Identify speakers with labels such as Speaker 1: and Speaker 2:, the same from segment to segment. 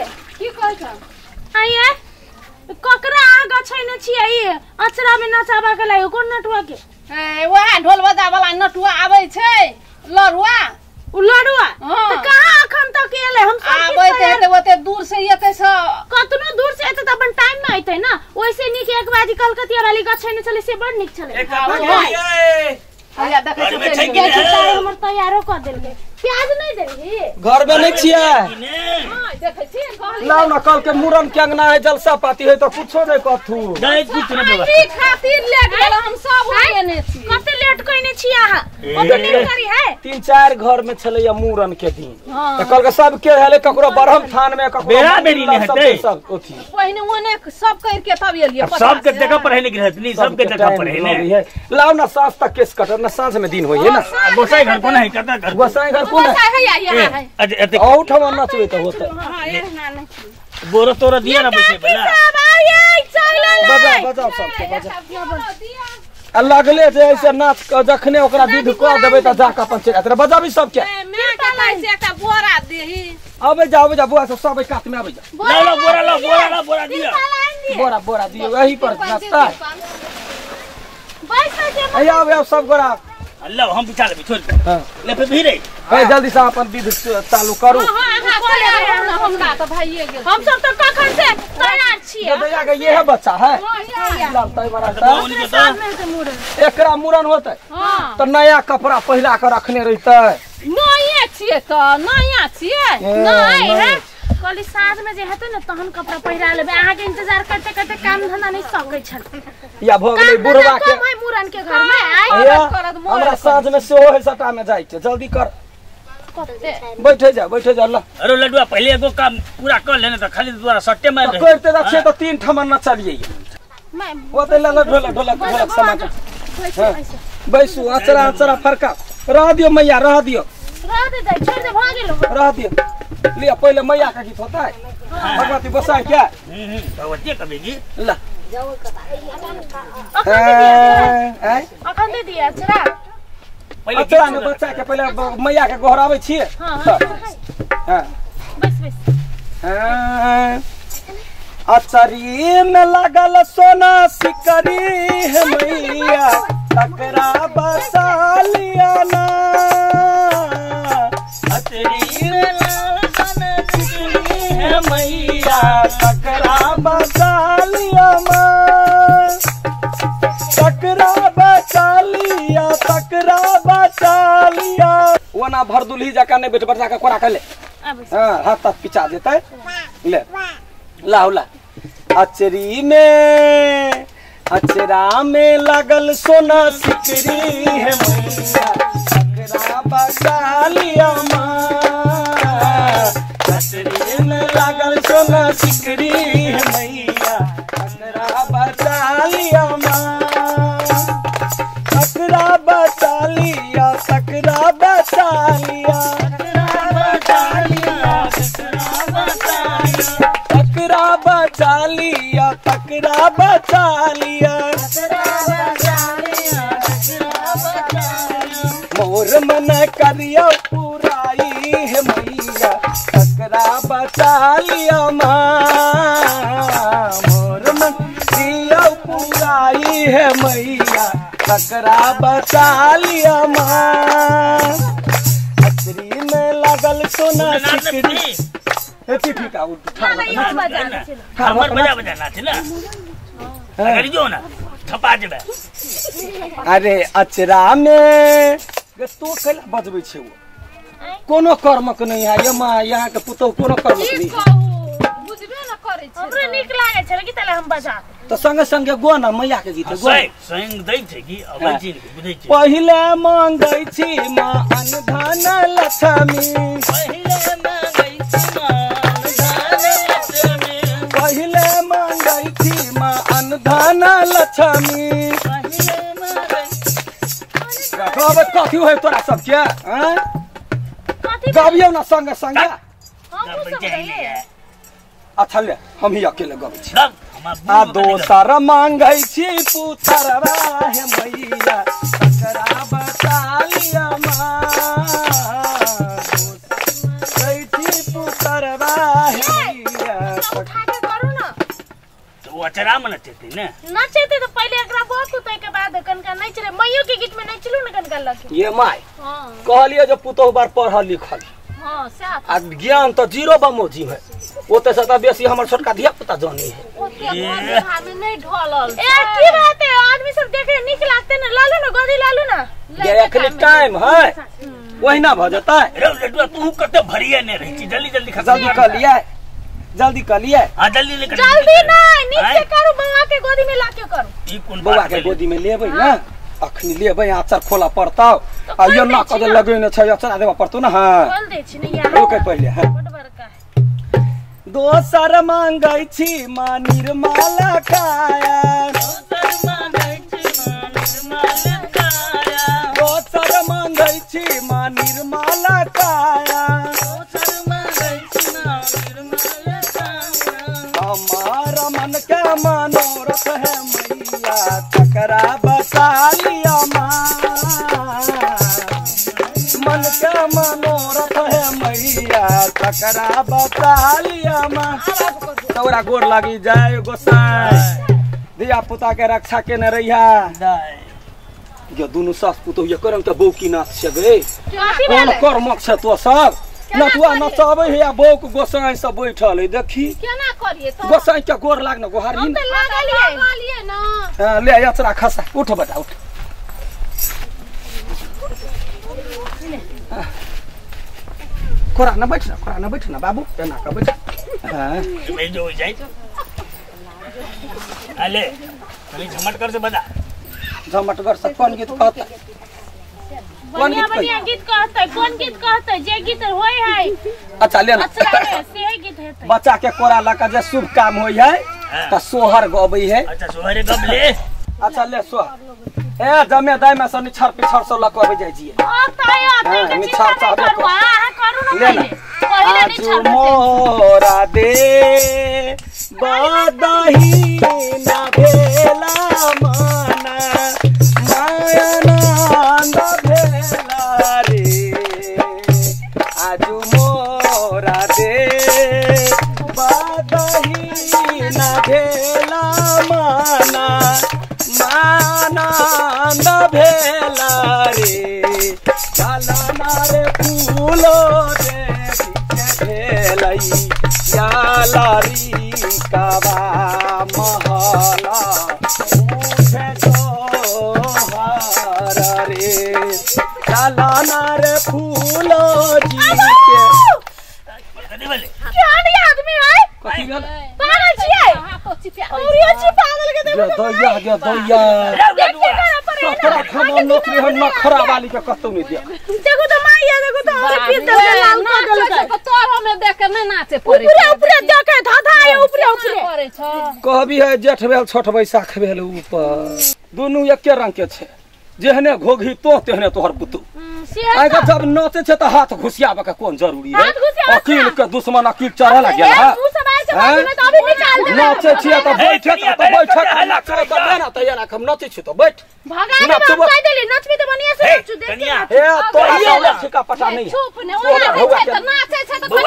Speaker 1: ये की कहै छ आइए ककरा आगा छैने छियै ई अचरा में नचाबा के लायो कोन नटुआ के
Speaker 2: ए वएह ढोल बजा वाला नटुआ आबै छै लड़ुआ
Speaker 1: उ लड़ुआ त कहां अखन तक एले हम सब
Speaker 2: आबै त ओते दूर से एते से
Speaker 1: कतनो दूर से एते त अपन टाइम में आइते ना ओइसे नीक एक बाजी कलकतिया वाली गछैने छले से बड़ नीक छले
Speaker 2: हैया देखै छी
Speaker 1: हमर तैयारो क देलकै प्याज नहीं देलही
Speaker 3: घर में नहीं छियै
Speaker 2: हां देखै छी कहली
Speaker 3: लाओ ना कल के मुरन के अंगना है जलसा पाती है तो कुछो नहीं कहथू
Speaker 4: नहीं कुछ नहीं बोला
Speaker 2: ई खातिर लेट गेल हम सब केने छी
Speaker 1: कते लेट कइने छी अहाँ कते लेट करी है
Speaker 3: 3-4 घर में छलै या मुरन के दिन त कल के सब के हेले ककरो बरहम थान में ककरो
Speaker 4: बेरा बेरी नहीं हेतै
Speaker 3: सब ओथी
Speaker 2: पहिने ओने सब कर के तब एलियै
Speaker 4: सब के जगह पर है नहीं रहतनी सब के जगह पर है ने
Speaker 3: लाओ ना साँझ तक केस कटत ना साँझ में दिन होई है ना
Speaker 4: गोसाई घर कोन है कता घर
Speaker 3: गोसाई घर कोन है
Speaker 2: है यहां है
Speaker 4: एते
Speaker 3: औ ठमा नचबे त होतै
Speaker 2: हां एहना नहीं
Speaker 4: बोरा तोरा दिया ना बैसे बला
Speaker 3: बजा बजा सबके बजा आ लगले जे ऐसे नाच जखने ओकरा विध क देबै त जाके अपन चलि आएत बजाबी सबके
Speaker 2: मैं कहै छी एकटा बोरा देही
Speaker 3: आबै जा आबै जा बुआ सब सब कात में आबै जा
Speaker 4: ला बोरा ला बोरा ला बोरा दिया
Speaker 3: बोरा बोरा दियो एही पर नाचता
Speaker 1: बैठ
Speaker 3: जा आबै आब सब गोरा
Speaker 4: अल्लाह हम बिचा लेबै छोड़ दे
Speaker 3: हां
Speaker 4: ले पे भीरे
Speaker 3: ए जल्दी से अपन विध चालू करू
Speaker 2: हां हां हमरा त भाईए गेल
Speaker 1: हम सब त कखन से तैयार छियै
Speaker 3: दैया के ये है बच्चा है लाल तै बड़ा एकरा मुरन होतै
Speaker 2: हां
Speaker 3: त नया कपड़ा पहिरा के रखने रहतै
Speaker 2: नया छियै त नया छियै
Speaker 1: नहीं है कहली साँझ में जे हेतै ने तहन कपड़ा पहिरा लेबै अहाँ के इंतजार करते करते काम धंधा नहीं सकै छल
Speaker 3: या भ गेलै बुढ़वा के
Speaker 1: मुरन के घर में
Speaker 3: आई हमरा साँझ में सेहो है सटा में जाय के जल्दी कर बैठे जा ल
Speaker 4: अरे लडुआ पहले एगो काम पूरा कर लेने त खाली द्वारा सट्टे मार रहे
Speaker 3: करते त छे त 3 ठमा न चलिए
Speaker 1: मैं
Speaker 3: ओते ल ढोलक ढोलक ढोलक समा बैसू अचरा अचरा फरका रह दियो मैया रह दियो
Speaker 1: रह दे दे छोड़ दे भ गेलो
Speaker 3: रह दियो लिया पहले मैया का गीत होता है भगवती बसा क्या
Speaker 4: भगवती कभी जी
Speaker 3: ल
Speaker 1: अखन दे दिया अचरा
Speaker 3: अचरा ने बच्चा के पहले मैया के गोहराबै छियै
Speaker 1: हां
Speaker 3: हां
Speaker 1: बस बस
Speaker 3: हां अचरी में लागल सोना सिकरी है मैया तकरा बसा लिया ना अचरी में लागल सोना सिकरी है मैया तकरा बसा लिया मां तकरा बचा लिया तकरा बचा लिया ओना भरदुलही जका नहीं बैठ बरसा के कोरा कर ले हां हाथ तक पिचा देतै ले लाओ ला अचरी में अचरा में लागल सोना सिकरी है मैया तकरा बचा लिया मां अचरी में लागल सोना सिकरी है मैया तकरा बचा लिया मां तकरा बचा लिया तकरा बचा लिया तकरा बचा लिया तकरा बचा लिया मोर मन करियो पुराई है मैया तकरा बचा लिया मां मोर मन करियो पुराई है मैया तकरा बचा लिया मां अचरी में लागल सोना सिकरी एती ठीक आ
Speaker 4: हमर बजा बजा नाच ना अगर जो ना थपा जेबे
Speaker 3: अरे अचरा में गे तो कैला बजबै छै ओ कोनो कर्मक नहीं है ये मां यहाँ के पुतोह कोनो कर्मक नहीं
Speaker 2: बुझबे न करै छै
Speaker 1: हमरो नीक लागै छै कि तले हम बजा
Speaker 3: त संगे संगे गो ना मैया के गीत गो
Speaker 4: संग दै छै कि अबै छी बुझै छी
Speaker 3: पहिले मांगै छी मां अनधन लक्ष्मी
Speaker 4: पहिले मांगै छी मां अनधन लक्ष्मी
Speaker 3: पहिले मांगै छी मां अनधन लक्ष्मी
Speaker 4: पहिले मांगै
Speaker 3: गाबै कथी होय तोरा सबके हैं गाबियौ ना संगे संगे
Speaker 1: हमहु सब गइले
Speaker 3: अच्छा ले हम ही अकेले गबै छी आ दोसर मांगै छी पुतरवा हे मैया तकरा बचा लिया मां दै छी पुतरवा है
Speaker 1: उठा के करू ना
Speaker 4: तो वो अचरा में नचेते ने
Speaker 1: नचेते तो पहले एकरा बहुत उतै के बाद कनका नहीं चले मइयो के गीत में नहीं चलू ना कनका लगे
Speaker 3: ये my
Speaker 1: हां
Speaker 3: कहलिए जो पुतोह बार पढ़ल लिखल
Speaker 1: हां साफ
Speaker 3: आ ज्ञान तो जीरो बमोजी है ओते से त बेसी हमर छोटका धिया पुता जानी है
Speaker 2: ओते घर में नहीं ढलल
Speaker 1: ए की बात है आदमी सब देखे निक लागते ना लालू ना गोदी लालू ना
Speaker 3: ये अखनी टाइम है वही ना भ जतै
Speaker 4: रे लडुआ तू कते भरिया ने रही छी जल्दी जल्दी खसा
Speaker 3: जल्दी कर लिया जल्दी कर लिया
Speaker 4: हां जल्दी लेकर
Speaker 1: जल्दी ना नीचे करू बउआ के गोदी में लाके करू
Speaker 4: ई कोन
Speaker 3: बउआ के गोदी में लेबै ना अखनी लेबै आचर खोला पड़तौ आ यो ना कद लगेने छै अचरा देबा पड़तौ ना हां
Speaker 1: खोल दे छी ने यार
Speaker 3: रोके पहिले हां
Speaker 1: बड़ बड़का है
Speaker 3: दोसर मांगै छी मां निर्मल काया
Speaker 4: दोसर मांगै छी मां निर्मल काया
Speaker 3: दोसर मांगै छी मां निर्मल काया
Speaker 4: दोसर मांगै छी मां निर्मल काया
Speaker 3: हमार मन के मनोरथ है मैया तकरा बसा लिया मां मन के मनोरथ है मैया तकरा बसा लिया मां तोरा गोर लागी जाय गोसाई धिया पुता के रक्षा केने रहिया जो दुनू सास पुतोह ये करम के बौकी नाच छै गे कोन कर्मक छै तो सब नटुआ नचाबै है आ बौक गोसाई सब बैठल है देखी
Speaker 2: केना करिए तो
Speaker 3: गोसाई के गोर लाग न गोहारी
Speaker 1: हम त लागलिए
Speaker 2: लागलिए ना
Speaker 3: हां ले अचरा खसा उठ बेटा उठ कोरा न बैठ ना कोरा न बैठ ना बाबू एना के बैठ हां
Speaker 4: मैं जो जाई अले खाली झमटकर से बजा
Speaker 3: झमटकर से कोन गीत कहता
Speaker 1: बढ़िया बढ़िया गीत कहता कोन गीत कहता जे गीत होय है
Speaker 3: अच्छा ले ना
Speaker 1: अच्छा से गीत हेतै
Speaker 3: बच्चा के कोरा लका जे शुभ काम होय है त सोहर गबै है
Speaker 4: अच्छा सोहरे गब ले
Speaker 3: अच्छा ले सोहर ए जमे दाइ में से निछर पिछर से लक अबै जाइ छियै
Speaker 1: ओ ताय अतै के चिंता नहीं करू अहाँ करू ना पहिले पहिले निछर
Speaker 3: मोरा दे बदही ना भेला माना मायानंद भेला रे आजु मोरा दे बदही ना भेला माना मानंद भेला रे चलना रे फूलो रे भेलई या लारी काबा महला उठे जोहार रे चलना रे फूलो जी के
Speaker 1: क्या नहीं आदमी है
Speaker 3: कथी भेल
Speaker 1: पागल छियै
Speaker 2: हां तो चिपा
Speaker 1: और ये छी पागल के देखो
Speaker 3: गे दैया गे दैया तोरा खाना नौकरी हम नखरा वाली के कतौ नहीं देख
Speaker 1: देखो तो माई देखो तो और पीर दल के लाल कऽ देलकै
Speaker 2: तो तोर हमें देख के नहीं नाचे पड़े
Speaker 1: ऊपरे ऊपरे देखे धाधा आए ऊपरे ऊपरे
Speaker 2: पड़े छ
Speaker 3: कहबी है जेठ भेल छोट बैसाख भेल ऊपर दुनू एके रंग के छै जेहने घोघी तो तेहने तोहर पुतू आइ जब नचे छै त हाथ घुसियाबे के कोन जरूरी है अकील के दुश्मन अकील चढ़े लग गेल है नचे छियै त बैठे त बैठे नचे त ना त एना हम नचे छी त बैठ
Speaker 1: भगा दे कह देली नचबी त बढ़िया से नचू देख
Speaker 3: ए तोरा वाला ठिका पता नहीं
Speaker 2: चुप ने ओना छै त नाचे छै त कोई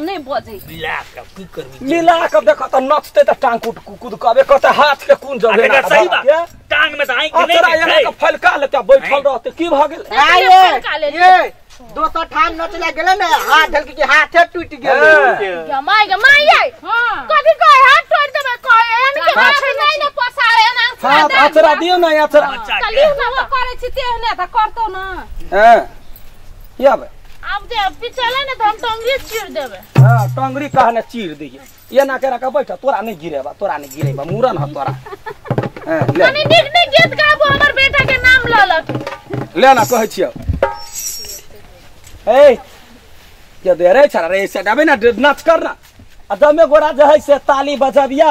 Speaker 2: नहीं बजै
Speaker 4: मिला के की करबी
Speaker 3: मिला के देख त नचते त टांग कूद कूद कबे कहते हाथ के कोन जगह
Speaker 4: ना सही बात टांग में त आई के
Speaker 3: नहीं अचरा एना के फलका लेते बैठल रहते की भ गेल
Speaker 5: ये दोसर ठाम नचला गेले ने हाथ ढलकी के हाथे टूट गेले
Speaker 1: गे my गे my आई
Speaker 2: हां
Speaker 1: कथि कहे हाथ तोड़ देबे कहे एन के
Speaker 2: हाथ नहीं ने पसारे एना
Speaker 3: हाथ अचरा दियो ना अचरा
Speaker 1: चली
Speaker 2: ना वो करे छी तेहने त करतो ना
Speaker 3: हां याब
Speaker 1: आब जे पिछले ने त हम टंगरी चीर देबे
Speaker 3: हां टंगरी कहने चीर दिए एना के रख बैठ तोरा नहीं गिरेबा तोरा नहीं गिरेबा मुरन ह तोरा हां ले
Speaker 1: कनी नीक नीक गीत गाबो हमर बेटा के नाम ल ल
Speaker 3: ले ना कहै छियौ ए ये दे रे छरा रे से डाबे ना नाच कर ना आ दमे गोरा जे है से ताली बजबिया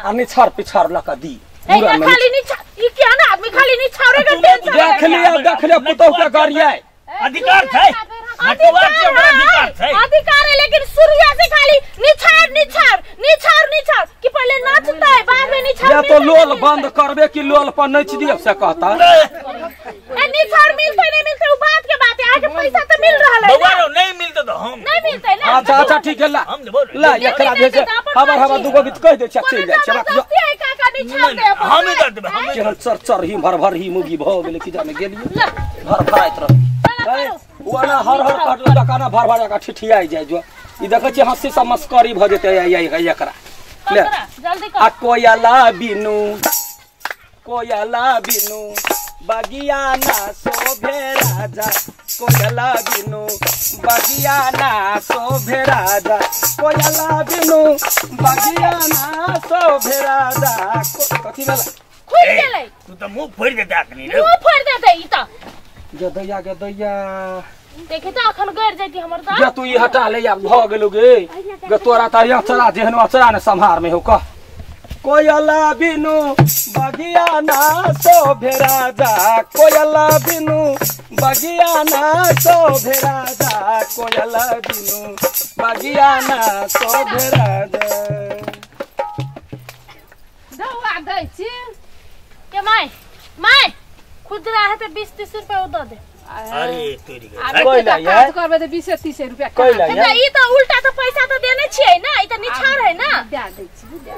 Speaker 3: आ निछर पिछर ल क दी
Speaker 1: ए खाली निछर ई क्या ना आदमी खाली निछारे के टेंशन
Speaker 3: देख लिया देख लिया पुतोह के गरिया
Speaker 4: अधिकार छै
Speaker 1: अधिकार
Speaker 4: छै अधिकार छै
Speaker 1: अधिकार है लेकिन सूर्या से खाली निछार निछार निछार निछार कि पहले नाचता है बाद में निछार
Speaker 3: या तो लोल बंद करबे कि लोल पर नच दियो से कहता
Speaker 1: ए निछार मिलते नहीं मिलते उ बात के बात है आगे पैसा तो मिल रहल है
Speaker 4: बउआ रो नहीं मिलते तो हम
Speaker 1: नहीं मिलतै ना।
Speaker 3: अच्छा अच्छा ठीक है ला
Speaker 4: हम देबो
Speaker 3: ला एकरा भेज हबर हबर दुगो गीत कह दे छै चलि जाइ छै।
Speaker 1: काका नहीं छाड़ दे
Speaker 4: हम दे देबै हम
Speaker 3: केहन चर चर ही भर भर ही मुगी भ गेलै कि जाने गेलियै भर भराइत रह वाला हर हर कटल डकाना भर भर का ठिठियाइ जाय जो ई देखै छी हंसी सब मस्करी भ जेतै एकरा ले
Speaker 1: जल्दी कर।
Speaker 3: आ कोयला बिनु बगिया ना शोभे राजा कोयला बिनु बगिया ना शोभे राजा कोयला बिनु बगिया ना शोभे राजा। कथी भेलै
Speaker 1: खुलि गेलै
Speaker 4: तू त मुंह फोड़ि देतै अखनी रे
Speaker 1: मुंह फोड़ि देतै ई त
Speaker 3: गदैया गदैया
Speaker 1: देखे त अखन गड़ जैती हमर त
Speaker 3: जा तू ई हटा ले आ भ गेलौ गे गे तोरा तारिया चला जेहन चला ने सम्हार में हो कह। कोयला बिनु बगिया ना शोभे राजा कोयला बिनु बगिया ना शोभे राजा कोयला बिनु बगिया ना शोभे राजा।
Speaker 2: दवा दै छी
Speaker 1: के my my खुदरा है त 20-30 रुपया द दे।
Speaker 4: अरे तोरी
Speaker 2: के काज करबै त 20-30 रुपया
Speaker 3: कैला
Speaker 1: ई त उल्टा त पैसा त देने छियै ना ई त निछार है ना
Speaker 2: दे दै छी दे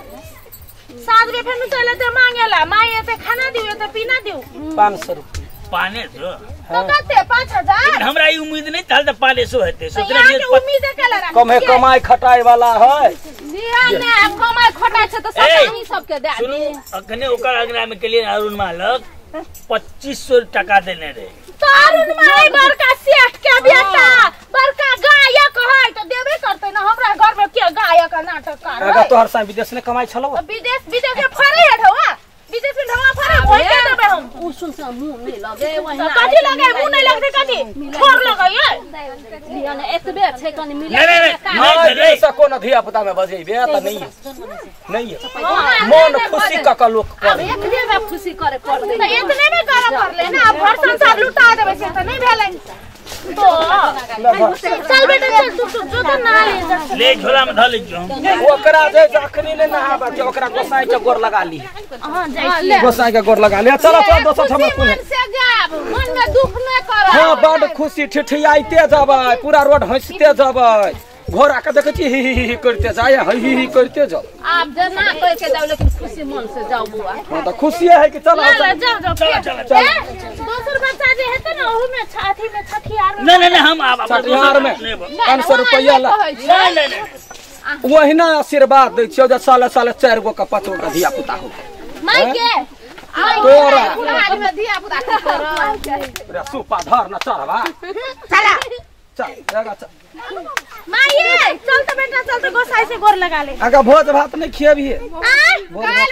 Speaker 1: 7 रुपया फेन चले त मांगेला my एते खाना दिउ एते पीना दिउ
Speaker 3: 500 रुपया
Speaker 4: 500
Speaker 1: तो कते 5000
Speaker 4: हमरा ई उम्मीद नहीं थाल त 500 हेतै सोचने
Speaker 1: रहियै उम्मीद केला राख
Speaker 3: कमे कमाई खटाई वाला है
Speaker 2: दिया ने आब कमाई खटाई छै त सब अहीं सबके दे
Speaker 4: सुनू अखने ओकर अंगना में के लिए अरुण मालक 2500 टका देने रहे
Speaker 1: तो अरुण माई बड़का सेठ के बेटा बड़का गायक है त देबे करतै ना हमरा घर में के गायक नाटक कर
Speaker 3: अगर तोहर संग विदेश ने कमाई छलौ
Speaker 1: विदेश विदेश में फरे है ढौआ विदेश में ढौआ फरे ओइ के देबे हम
Speaker 2: उ सुन से मुंह नहीं लगे वही
Speaker 1: कथी लगे मुंह नहीं लगते कथी ठोर लगे
Speaker 2: लिया ने एतबे छै कनी मिले
Speaker 4: नहीं
Speaker 3: नहीं से कोनो धिया पुता में बजेबे त नहीं नहीं मन खुशी क क लोक
Speaker 2: करे एतबे में खुशी करे पड़तै
Speaker 1: त एतने में करे पड़ले ना अब घर संसार लुटा देबे से त नहीं भेलै तो चल बेटा चल तू जो त नहा ले
Speaker 4: ले झोला में ध ले जो
Speaker 3: ओकरा जे अखनी ने नहाबा के ओकरा गोसाई के गोर लगा ली।
Speaker 1: हां जाई
Speaker 3: गोसाई के गोर लगा ले चल चल दोसर हमर
Speaker 2: मन से जाब मन में दुख नै करब।
Speaker 3: हां बड खुशी ठिठियाइते जबै पूरा रोड हंसते जबै घोड़ा के देखै छी ही ही ही करते जाय ही ही करते जाओ
Speaker 2: आप जना कह के जाओ लेकिन खुशी मन से जाओ बुआ।
Speaker 3: हां त खुशी है कि चल
Speaker 1: चल जाओ चल चल दोसर बच्चा जे हेतै ना ओहू में छाती में छठियार में
Speaker 4: नहीं नहीं हम आब
Speaker 3: छठियार में 500 रुपया ला
Speaker 4: नहीं नहीं नहीं
Speaker 3: ओहिना आशीर्वाद दै छियौ जे साले साले 4 गो का 5 गो का धिया पुता हो
Speaker 1: माई के
Speaker 3: तोरा
Speaker 2: बुढ़ारी में धिया पुता की करब
Speaker 3: रे सुपा धर न चढ़बा
Speaker 5: चला
Speaker 3: चल जगह चल
Speaker 1: माई चल त बेटा चल त गोसाई से गोर लगा ले
Speaker 3: अगर भोज भात नहीं खियबी
Speaker 1: काल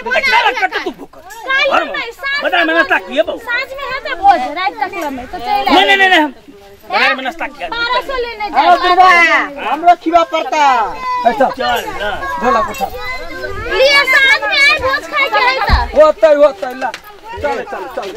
Speaker 4: बना कट तू भूख
Speaker 1: काल नहीं साँझ
Speaker 4: बता में नाश्ता किए बहु
Speaker 1: साँझ में है त भोज रात तक में तो चल
Speaker 4: नहीं नहीं नहीं बना में नाश्ता किया
Speaker 1: 1200 लेने
Speaker 5: जा दुर्गा हमरो खिवा पड़ता
Speaker 3: अच्छा
Speaker 4: चल
Speaker 3: झोला उठा
Speaker 1: लिए साँझ में आए भोज खाए के है त
Speaker 3: होतै होतै ला चल चल चल।